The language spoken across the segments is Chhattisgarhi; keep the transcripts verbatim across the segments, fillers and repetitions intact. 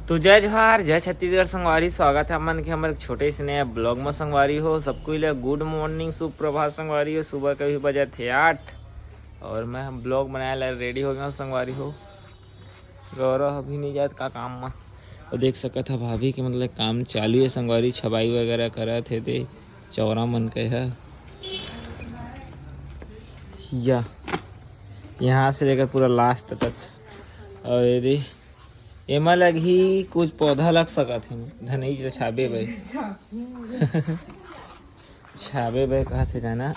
तो जय जोहार, जय छत्तीसगढ़ संगवारी, स्वागत है आप मन के हमर एक छोटे से नया ब्लॉग में संगवारी हो। सबको ले गुड मॉर्निंग, सुप्रभात संगवारी हो। सुबह के भी बजत हे आठ और मैं हम ब्लॉग बनाए ला रेडी हो गया हूँ संगवारी हो। गौरव अभी नहीं जात का काम में। और देख सकत है भाभी के मतलब काम चालू है संगवारी, छबाई वगैरह करत हे ते चौरा मन के है या यहाँ से लेकर पूरा लास्ट तक। और ये दे एमा लगही कुछ पौधा लग सकत हे, धनई जो छाबे बे। छाबे बे कहत हे जाना।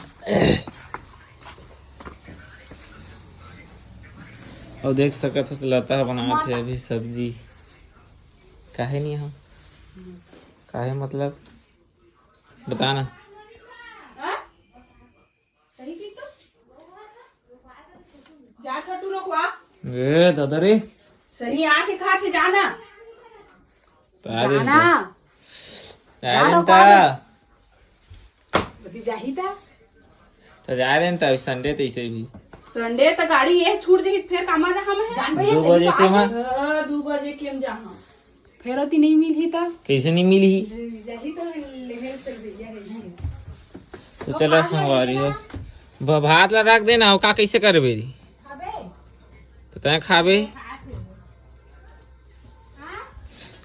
और देख सकत हो लता बनात हे अभी सब्जी। काहे नहीं हो? काहे मतलब? बता ना। हाँ? सही की तो? जा छोटू लोग वा। ए दादा रे। सही आके खा के जाना। तारे जाना। जा तारे रोकवा ता। दे। अभी जाही ता। तो जा रहे हैं तो अभी संडे तो इसे भी। संडे तो गाड़ी ये छूट जाही, फिर कामा जा हम है। जान भैया दो सही बजे तो के आगे। माँ। हाँ, दो बजे के हम जा हम। फेर ओती नहीं मिलही त? कैसे नहीं मिलही? जाही त लेहे त भैया रही। तो चला संगवारी हो। भ-, भात ला रख देना, का कैसे करबे री? खाबे? तो तैं खाबे?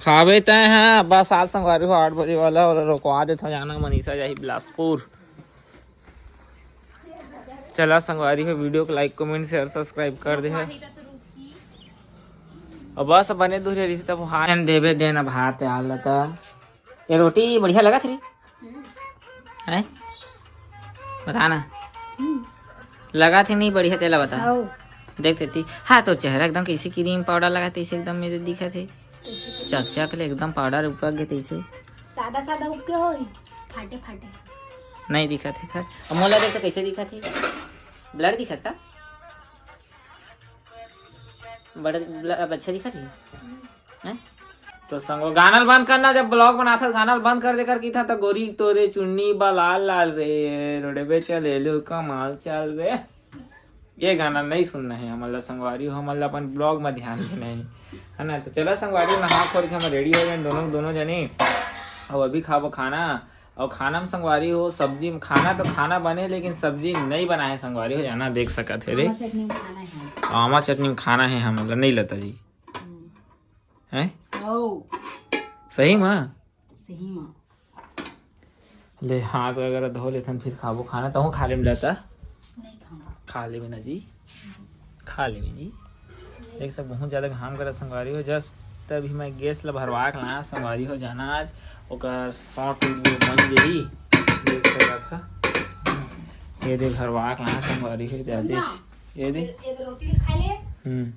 खाबे तैं, हाँ। बस आज संगवारी हो आठ बजे वाला और रोकवा देत हो जाना, मनीषा जाही बिलासपुर। चला संगवारी हो, वीडियो को लाइक, कमेंट, शेयर, सब्सक्राइब कर दे है। अब बस बने दूर रही तब हाथ देवे देना भात आल लता। ये रोटी बढ़िया लगा थे? हैं? बता ना। लगा थे नहीं बढ़िया, तेला बता। देख देती। हाँ, तो चेहरा एकदम कैसे क्रीम पाउडर लगा थे, इसे एकदम मेरे दिखा थे। चकचक ले एकदम पाउडर उपक गे तइसे। सादा सादा उपके हो, फाटे फाटे। नहीं दिखत हे खत। अब मोला देख तो कैसे दिखत हे? ब्लर दिखत का? बड़ा ब्लर अब अच्छा दिखत हे? हैं? तो संगो गाना ल बंद करना, जब ब्लॉग बनाथस गाना ल बंद कर देकर की था तो गोरी तोरे चुन्नी बा लाल लाल रे, रोडे बे चले लो कमाल चाल रे। ये गाना नहीं सुनना है हमन ला संगवारी हो, हमन ला अपन ब्लॉग में ध्यान देना है, है ना। तो चला संगवारी, नहा खोर के हम रेडी हो गए दोनों, दोनों जने। और अभी खाबो खाना। और खाना में संगवारी हो सब्जी में, खाना तो खाना बने लेकिन सब्जी नहीं बनाए संगवारी हो, जाना देख सकत है रे। आमा चटनी में खाना है। आमा चटनी में खाना है हमन ला, नहीं लता जी। हैं? सही में? सही में। ले हाथ वगैरह धो लेथन, फिर खाबो खाना। तहूँ खा लेम लता। नहीं खाऊंगा। खा लेबे ना जी, खा लेबे जी। एक सब बहुत ज्यादा घाम करत संगवारी हो। जस्ट अभी मैं गैस ला भरवा के लाया संगवारी हो, जाना आज ओकर शॉर्ट वीडियो बन जाही। देख सकत हा, ये दे भरवा के लाया संगवारी हो, राजेश, ये दे। एक रोटी खा ले। हम्म।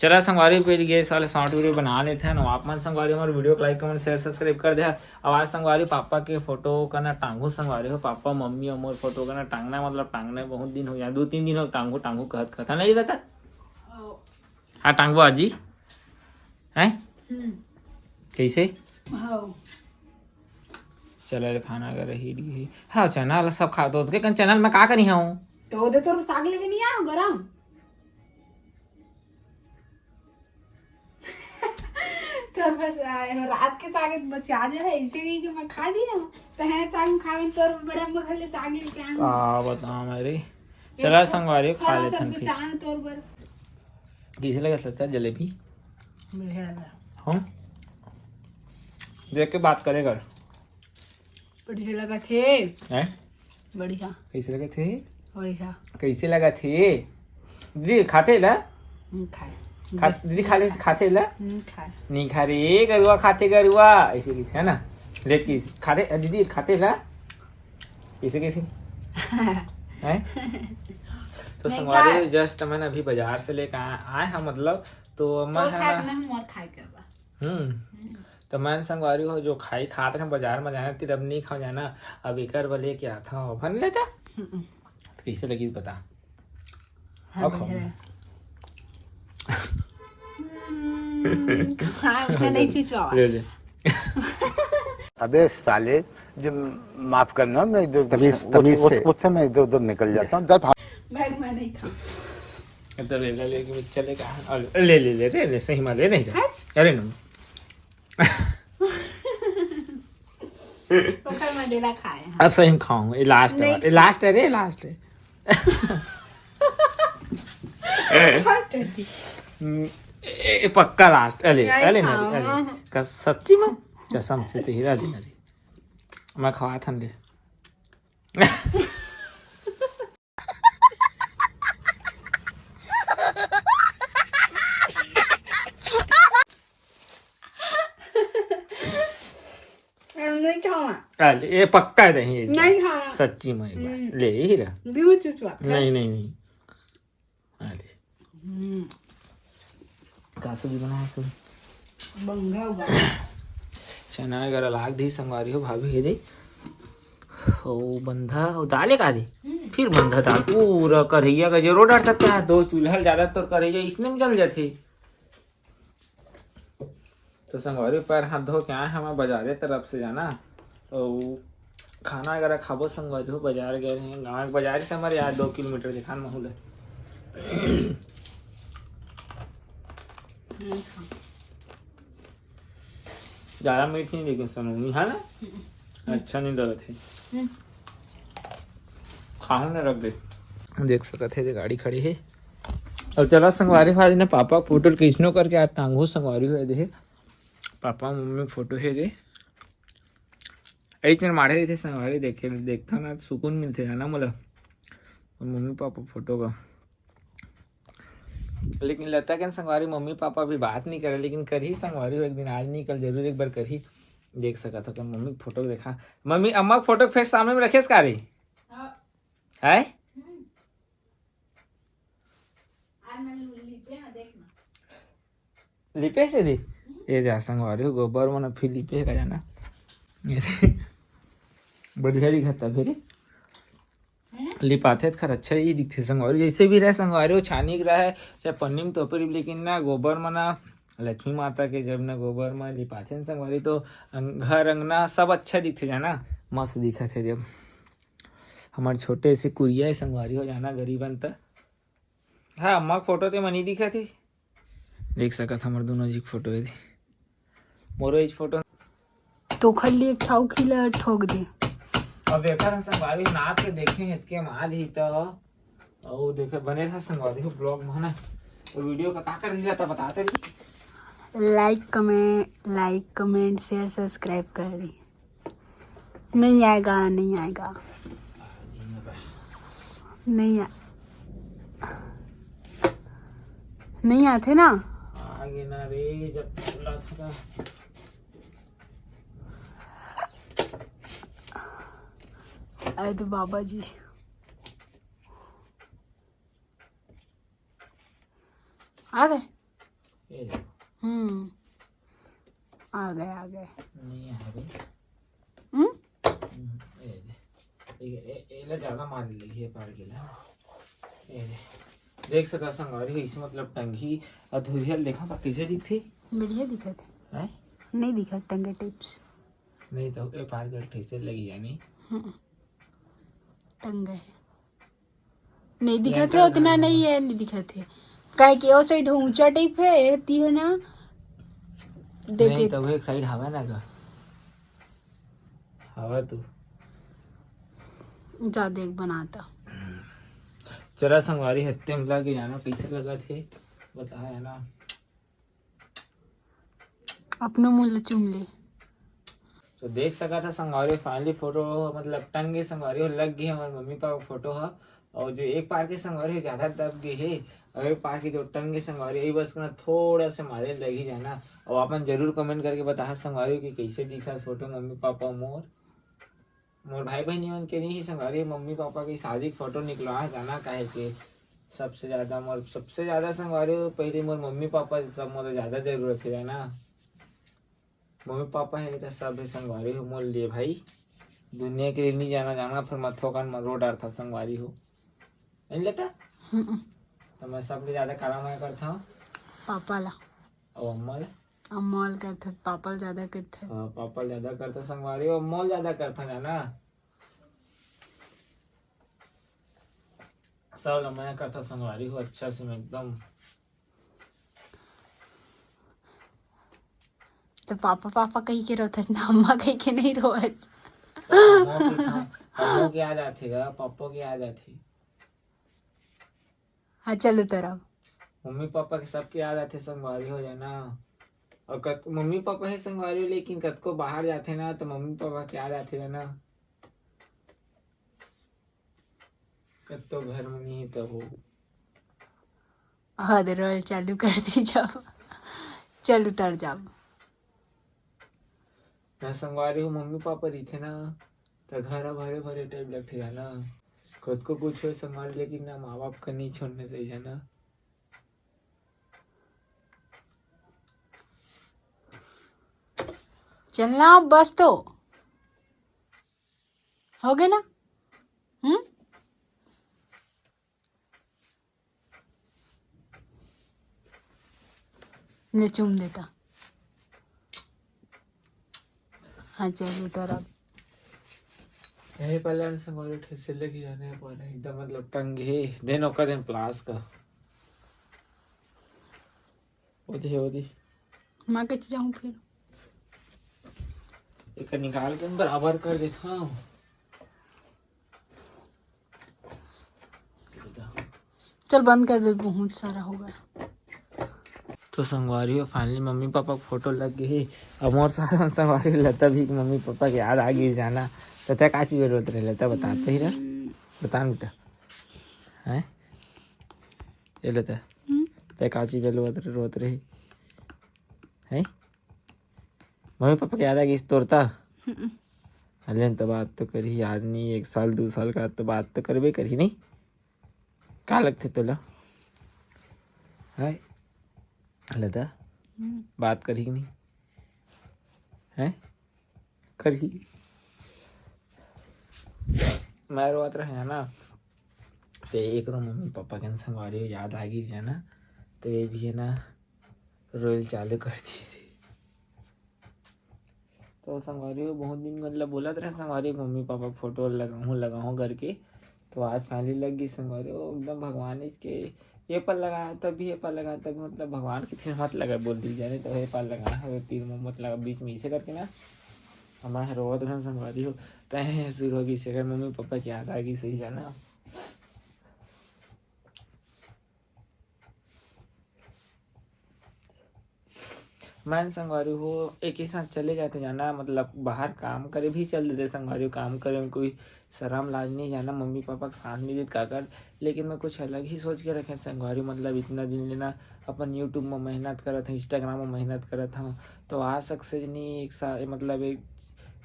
चला संगवारी, पहले गैस वाले शॉर्ट वीडियो बना लेते हैं ना। आप मन संगवारी हमारे वीडियो को लाइक, कमेंट, शेयर, सब्सक्राइब कर दे। अब आज संगवारी पापा के फोटो कना टांगू संगवारी हो, पापा मम्मी और मोर फोटो कना टांगना, मतलब टांगना बहुत दिन हो गया, दो तीन दिन हो टांगू टांगू कहत कहत, नहीं कहता? हाँ टांगू आज ही। हैं? हम्म। कैसे? हाँ। चला रे खाना अगर रही रही। हाँ चना वाला सब खा दो के कन चना में का करी हूँ? तो दे तोर साग लेके नहीं आया गरम। तोर बस, आ, रात के साग बस याद है, ऐसे ही कि मैं खा लिया। तो है साग खावे, तोर बड़े अम्मा घर ले साग लेके आया। आ, बता मेरे। चला संगवारी खा थोड़ा लेथन सा फिर। बचा है तोर बर। कैसे लगा सकता है जलेबी? बढ़िया लगा। हम देख के बात करे कर। बढ़िया लगा थे। हैं? बढ़िया। कैसे लगा थे? बढ़िया। कैसे लगा थे? दीदी खाते ला? हम्म, खाए। खा-, दीदी खा ले, खाते ला? हम्म, खाए। नहीं खा रे, गरुआ खाते गरुआ। ऐसे की है ना? लेती खाते, दीदी खाते ला? कैसे कैसे? हैं? तो नहीं संगवारी खाए। जस्ट मैंने अभी बाजार से लेकर आए, आए हैं मतलब, तो मैं तोर है खाए ना। के नहीं, मोर खाए के बा। हम्म। तो मैं संगवारी हो जो खाई खात रहे बाजार में जाना, तेरा अब नहीं खाओ जाना, अब एकर बर लेके आता हूँ, भर लेता। हम्म। तो कैसे लगी बता? हाँ, अब बढ़िया खाओ। है। हम्म, खाए, उसमें नहीं चीज हुआ। ले, ले। अबे साले, जो, माफ करना, मैं इधर तमीज, वो, तमीज वो, से। उससे मैं इधर उधर निकल जाता हूँ। जब भाई, मैं नहीं खाऊँ। इधर ले, ले, ले, ले, चले कहाँ? अरे, ले, ले, ले, ले, ले, सही में ले, नहीं जा। है? अरे, नहीं। ओकर मजेला खाए हैं। अब सही में खाऊं, ये लास्ट है, नहीं। ये लास्ट है रे, लास्ट है। हट। हम्म, ए, ए, पक्का लास्ट। अले, नहीं अले, नहीं, खाऊं। अले। कस-, सच्ची में? कसम से तेरा, अले, अले। मैं खवा थन ले। नहीं खाऊंगा। अले, ये पक्का नहीं है। नहीं खाऊंगा। सच्ची में एक बार। हम्म। ले ही रहा। बिल्कुल चुचवा। नहीं, नहीं, नहीं। अरे। हम्म। का सब्जी बनाया सब? बंधा हुआ। चना वगैरह लाग दी संगवारी हो, भाभी हे दे। ओ बंधा, ओ दाल है का रे? हम्म। फिर बंधा दाल, पूरा कढ़ैया का जरूर डाल सकता है। दो चूल्हा ज्यादा, तोर कढ़ैया इसने में जल जाते। तो संगवारी, पैर हाथ धो के आए हम बजारे तरफ से जाना, तो खाना वगैरह खाबो संगवारी हो। बाजार गए रहे, गाँव के बाजार से हमारे यहाँ दो किलोमीटर दिखान महू ले। ज्यादा मीठ नहीं, लेकिन सनोनी है ना, अच्छा नहीं लगत है। हम्म। खाहू ना रख दे। देख सकत है, ये गाड़ी खड़ी है। और चला संगवारी, हमारे ने पापा फोटो खींचनो करके आज टांगू संगवारी हुए दे। पापा मम्मी फोटो हे रे। ऐच मेर माढ़े रहिथे संगवारी, देखे, देखथन ना, सुकून मिलथे जाना मोला। और मम्मी पापा फोटो का। लेकिन लता के संगवारी मम्मी पापा भी बात नहीं करे, लेकिन करही संगवारी हो, एक दिन आज नहीं कल जरूर एक बार करही। देख सकत हो कि मम्मी के फोटो देखा, मम्मी अम्मा के फोटो फेर सामने में रखेस का रे? हाँ। है? हम्म। आज मैं लिपे हैं, देखना। लिपे से दी? ये जा संगवारी हो, गोबर मन फिर लिपे का जाना। बढ़िया दिखता फिर। लिपाथे त खर अच्छा ही दिखथे संगवारी, जैसे भी रहे संगवारी हो, छानी के रहे चाहे पन्नी में तोपे रही, लेकिन ना गोबर में ना लक्ष्मी माता के जब ना गोबर में लिपाथे न संगवारी, तो अंग-, घर अंगना सब अच्छा दिखथे जाना, मस्त दिखत है जब। हमार छोटे से कुरिया है संगवारी हो जाना, गरीबन त। हाँ, अम्मा के फोटो ते मनी दिखत हे। देख सकत हमर दोनों जी के फोटो हे दे। मोरो इच फोटो। तो खल्ली एक ठाउक ही ला ठोक दे। अब देखा था संगवारी नाप के देखे हेतके माल ही तो। ओ देखे बने रहा संगवारी हो ब्लॉग में ना। तो वीडियो का का कर दिया था बताते रही। Like, comment, like, comment, share, subscribe कर दी। नहीं आएगा, नहीं आएगा। नहीं आ-, नहीं आते ना। आगे ना रे, जब बोला था। अरे तो बाबा जी। आ गए? ये देखो। हम्म। आ गए, आ गए। नहीं आ रही। हम्म? हम्म, ये दे। ये, ये, ये ला ज्यादा मार लेगी ये पार के ला। ये दे। देख सका संगवारी, इसे मतलब टंगी अधूरी है, देखा था कैसे दिखती? बढ़िया दिखत है। हैं? नहीं दिखत टंगे टिप्स। नहीं तो ये पार कर कैसे लगी यानी? हम्म। टंगे है। नहीं दिखत है, उतना नहीं है, नहीं दिखत है। काहे कि ओ साइड ऊंचा टाइप है, ती है ना। देखे नहीं, तो एक साइड हवा ना का। हवा तू। जा देख बनाता। चला संगवारी हत्ते मिला के जाना कैसे लगा थे, बता है ना। अपनो मुंह ल चूम ले। तो देख सका था संगवारी, finally फोटो मतलब टंग गे संगवारी, लग गई हमारे मम्मी पापा फोटो ह। और जो एक पार के संगवारी ज्यादा दब गई है, और एक पार के जो टंग गे संगवारी, यही बस ना थोड़ा सा मारे लगी जाना। और अपन जरूर comment करके बताहा संगवारी कि कैसे दिखा फोटो मम्मी पापा मोर। मोर भाई बहनी मन के नहीं ही संगवारी, मम्मी पापा की शादी के फोटो निकलवा जाना, काहे के सबसे ज्यादा मोर, सबसे ज्यादा संगवारी हो, पहले मोर मम्मी पापा सब मोर ज्यादा जरूरत है ना। मम्मी पापा है तो सब है संगवारी हो मोर लिए भाई। दुनिया के लिए नहीं जाना, जाना फिर मथो कान में रो डारथा संगवारी हो। नहीं लेता? हम्म। तो मैं सबले ज्यादा काला मैं करता हूँ। पापा ला। और अम्मा ला? अम्मा ल करथे, पापा ल ज्यादा करथे। हाँ, पापा ल ज्यादा करथे संगवारी, अम्मा ल ज्यादा करथे ना, ना। सब ल मैं करथे संगवारी हो, अच्छा से मैं एकदम। तो पापा पापा कही के रोथस ना, अम्मा कही के नहीं रोवस। तो अम्मा के, हाँ, अम्मा के याद आथे गा, पापा के याद आथे। हाँ, चल उतर अब। मम्मी पापा के सबके याद आथे संगवारी हो जाना। और कत-, मम्मी पापा हे संगवारी हो, लेकिन कतको बाहर जाथे ना, तो मम्मी पापा के याद आथे जाना। कतको घर में नहीं तो हो। हद रोल चालू कर दी जब। चल उतर जाब। ना संगवारी हो, मम्मी पापा रहिथे ना, त घर ह भरे भरे टाइप लगथे जाना। कतको कुछ हो संगवारी, लेकिन ना माँ बाप का नहीं छोड़ना चाहिए जाना। चलना अब बस तो हो गए ना। हम्म। ले चूम देता। हाँ, चल उतर अब। हे पलान संगवारी ठेसे लगी जाने पर एकदम मतलब टंग हे। देन ओकर देन प्लास का। ओदे, ओदे। मैं कैसे जाऊँ फिर? एक निकाल के बराबर कर देता हूँ। चल बंद कर दे, बहुत सारा हो गया। तो संगवारी हो, finally मम्मी पापा के फोटो लग गई है। अब मोर साथ में संगवारी हो, लता भी मम्मी पापा के याद आ गई जाना। तो तय का चीज रोत रहे लता, बताते ही रह। हम्म। बता बेटा। हैं? ये लता। हम्म। तय का चीज रोत रहे, रोत रही? हैं? मम्मी पापा के याद आ गई तोरता? हम्म। अले तो बात तो करही, आज नहीं, एक साल, दो साल का तो बात तो करबे करही, नहीं? का लगथे तोला? हाय, लता, हम्म। बात करही कि नहीं? हैं? करही। मैं रोवत रहे ना, ते एकरो मम्मी पापा के संगवारी हो याद आ गई जाना, तो ये भी है ना, रोयल चालू कर दी थी। तो संगवारी हो, बहुत दिन मतलब बोलत रहे संगवारी, मम्मी पापा के फोटो लगाहूँ, लगाहूँ करके। तो आज finally लग गई संगवारी हो, एकदम भगवान इसके ये पर लगाया तब भी, ये पर लगाया तब भी, मतलब भगवान के फिर मत लगा बोल दी जाने, तो ये पर लगाया हो, तीर मुँह मत लगा बीच में, इसे करके ना हमारे रोवत रहे संगवारी हो। तय शुरू हो गई से, अगर मम्मी पापा की याद आ गई सही जाना। मैं संगवारी हो एक ही साथ चले जाते जाना, मतलब बाहर काम करे भी चल देते संगवारी हो, काम करे में कोई शर्म लाज नहीं जाना, मम्मी पापा के साथ नहीं देत काकर। लेकिन मैं कुछ अलग ही सोच के रखे संगवारी हो, मतलब इतना दिन लेना अपन YouTube में मेहनत करत हूँ, Instagram में मेहनत करत हूँ, तो आज success नहीं एक साथ, मतलब एक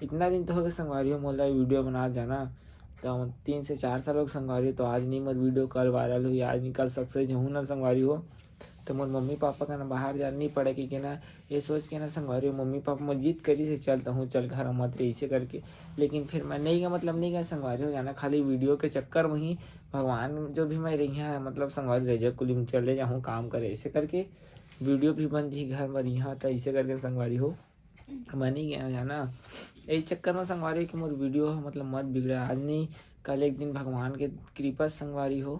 इतना दिन तो हो गए संगवारी हो मोला वीडियो बना जाना, तो तीन से चार साल हो गए संगवारी हो, तो आज नहीं मोर वीडियो कल viral हुई, आज नहीं कल success हूँ ना संगवारी हो। तो मोर मम्मी पापा का ना बाहर जाना नहीं पड़े, क्योंकि ना ये सोच के ना संगवारी हो, मम्मी पापा मोर जिद करी से चल तो हूँ, चल घर मत रही इसे करके। लेकिन फिर मैं नहीं गया, मतलब नहीं गया संगवारी हो जाना, खाली वीडियो के चक्कर में ही भगवान जो भी मैं रही है, मतलब संगवारी रह कुली में चले जाऊँ काम करे इसे करके, वीडियो भी बन जी घर में रही, तो इसे करके संगवारी हो। बनी गया जाना। यही चक्कर में संगवारी हो कि मोर वीडियो हो, मतलब मत बिगड़ा। आज नहीं कल एक दिन भगवान के कृपा संगवारी हो,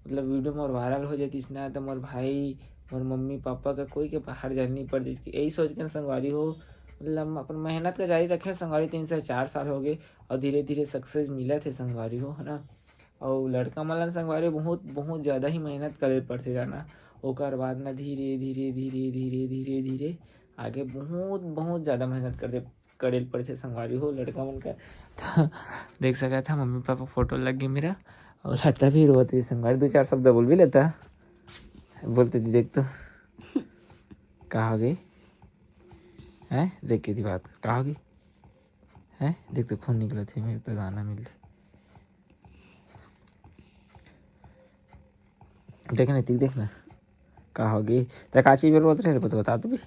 मतलब वीडियो मोर viral हो जातीस ना, तो मोर भाई, मोर मम्मी पापा का कोई के बाहर जाना नहीं पड़तीस। कि यही सोच के संगवारी हो, मतलब अपन मेहनत का जारी रखे संगवारी, तीन से चार साल हो गए और धीरे धीरे success मिलत हे संगवारी हो, है ना। और लड़का मन ला संगवारी बहुत, बहुत ज़्यादा ही मेहनत करे पड़थे जाना। ओकर बाद ना धीरे, धीरे, धीरे, धीरे, धीरे, धीरे आगे बहुत, बहुत ज़्यादा मेहनत करे, करे पड़थे संगवारी हो लड़का मन का। तो देख सकत हा, मम्मी पापा फोटो लग गए मेरा, और लता भी रोवत रही संगवारी, दो चार शब्द बोल भी लेता। बोलते दी, देख तो, का हो गई? हैं? देख के दी बात, का हो गई? हैं? देख तो खून निकलत हे, मेरे तो दाना मिल। देख ना, तिक देख ना। का हो गई? ते का चीज रोत रहे, बता, बता तो भी।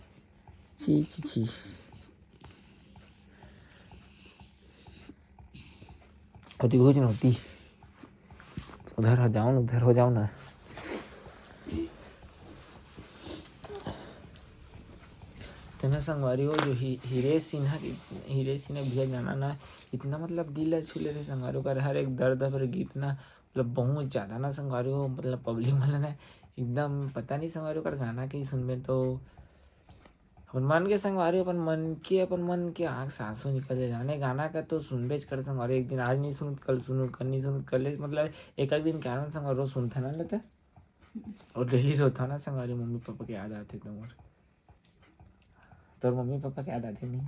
छी, छी, छी। होती कुछ नहीं होती। उधर हो जाओ ना, उधर हो जाओ ना। तेना संगवारी हो जो ही-, हीरे सिन्हा के, हीरे सिन्हा भैया जाना ना, इतना मतलब दिल ला छू ले रहे संगवारी हो, ओकर हर एक दर्द भर गीत ना, मतलब बहुत ज़्यादा ना संगवारी हो, मतलब पब्लिक मन ला ना एकदम पता नहीं संगवारी हो, ओकर गाना के ही सुनबे तो अपन मन के संगवारी, अपन मन के, अपन मन के आँख से आंसू निकल जाए। जाने गाना का तो सुनबेच कर संगवारी, एक दिन आज नहीं सुनत, कल सुनू, कल नहीं सुनत, कल, मतलब, एक एक दिन कारण संगवारी रोज सुनता ना लेता। और डेली रोता ना संगवारी, मम्मी पापा के याद आते तो मोर। तोर मम्मी पापा के याद आते नहीं?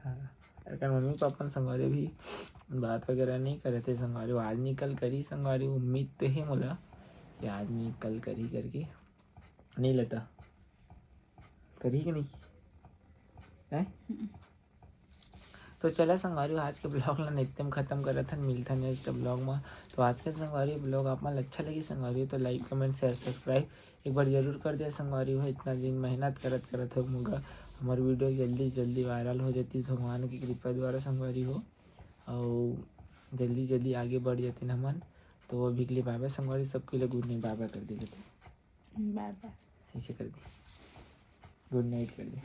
हाँ। अगर मम्मी पापा संगवारी भी बात वगैरह नहीं करे थे संगवारी, आज नहीं कल करी संगवारी, उम्मीद तो है मोला कि आज नहीं कल करी करके। नहीं लेता, करी कि नहीं है? तो चला संगवारी, आज के ब्लॉग ला एकदम खत्म करत हन, मिलथन नेक्स्ट ब्लॉग में। तो आज के संगवारी ब्लॉग आप मन ला अच्छा लगी संगवारी, तो लाइक, कमेंट, शेयर, सब्सक्राइब एक बार जरूर कर दे संगवारी हो। इतना दिन मेहनत करत करत हो मुगा हमार वीडियो जल्दी जल्दी वायरल हो जाती भगवान की कृपा द्वारा संगवारी हो, और जल्दी जल्दी आगे बढ़ जाते हमन। तो वो भी के लिए बाय बाय संगवारी, सबके लिए गुड नाइट, बाय बाय कर दे लेते। बाय बाय। ऐसे कर दे, गुड नाइट कर दे,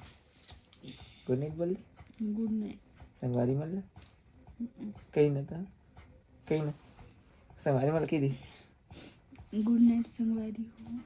गुड नाइट बोल दे गुड नाइट। संगवारी मन ला। कहीं ना था, कहीं ना, संगवारी मन ला कही दे। गुड नाइट संगवारी हो।